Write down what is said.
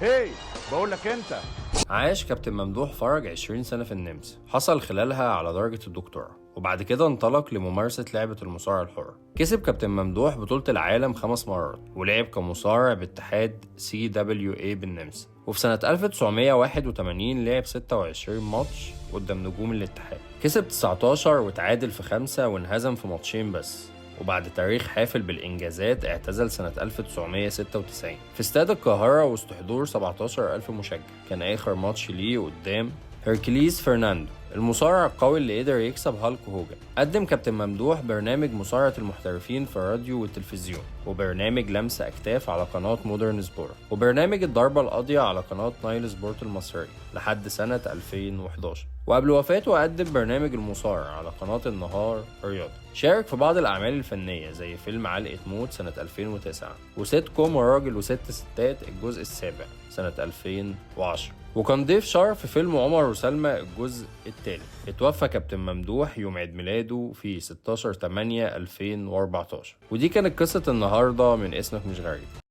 هي بقول لك انت. عاش كابتن ممدوح فرج 20 سنة في النمسا، حصل خلالها على درجة الدكتوراه، وبعد كده انطلق لممارسة لعبة المصارعة الحرة. كسب كابتن ممدوح بطولة العالم 5 مرات، ولعب كمصارع باتحاد CWA بالنمسا. وفي سنة 1981 لعب 26 ماتش قدام نجوم الاتحاد، كسب 19 وتعادل في 5 وانهزم في ماتشين بس. وبعد تاريخ حافل بالإنجازات اعتزل سنة 1996 في استاد القاهرة وسط حضور 17 ألف مشجع. كان آخر ماتش ليه قدام هيركليز فرناندو، المصارع القوي اللي قدر يكسب هالك هوجان. قدم كابتن ممدوح برنامج مصارعة المحترفين في الراديو والتلفزيون، وبرنامج لمسة أكتاف على قناة مودرن سبورت، وبرنامج الضربة القاضية على قناة نايل سبورت المصرية لحد سنة 2011. وقبل وفاته قدم برنامج المصارع على قناة النهار رياضة. شارك في بعض الأعمال الفنية زي فيلم علقة موت سنة 2009، وسيت كوم راجل وست ستات الجزء السابع سنة 2010، وكان ضيف شرف في فيلم عمر وسلمى الجزء الثالث. اتوفى كابتن ممدوح يوم عيد ميلاده في 16/8/2014. ودي كانت قصة النهاردة من اسمك مش غريب.